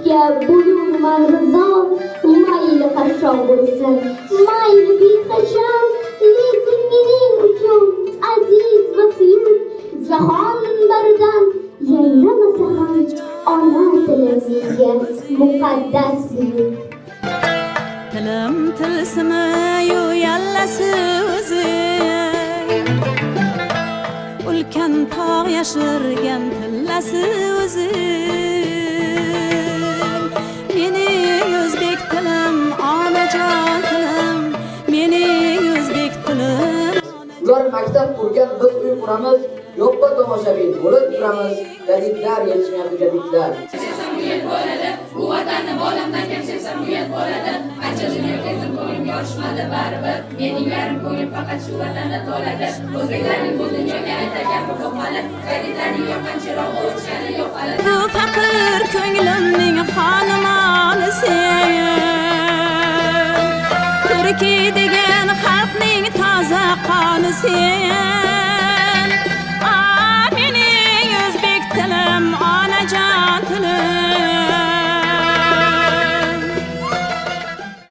O'lishga bo'lurman rizo. Mayli qashshoq bo'lsin, mayli behasham, lekin mening uchun aziz va suyuk, jahon minbaridan yangramasa ham ona tilim menga muqaddas buyuk. Tilim tilsimi-yu yallasi o'zi, ulkan tog' yashirgan tillasi o'zi. Mening o'zbek tilim, onajon tilim, mening o'zbek tilim. Ular maktab qurgan, biz uy quramiz, yo'qqa tomoshabin bo'lib turamiz. Jadidlar yetishmayapti, jadidlar. Sevsam uyat bo'ladi, bu vatanni bolamdan kam sevsam uyat bo'ladi. Qancha dunyo kezdim, ko'nglim yorishmadi baribir. Mening yarim ko'nglim faqat shu vatanda to'ladi. O'zbeklarning bu dunyoga aytar gapi ko'p hali. Jadidlarning yoqqan chirog'i o'chgani yo'q hali. Bu faqir ko'nglimning xonimoni sen, Turkiy degan xalqning toza qoni sen.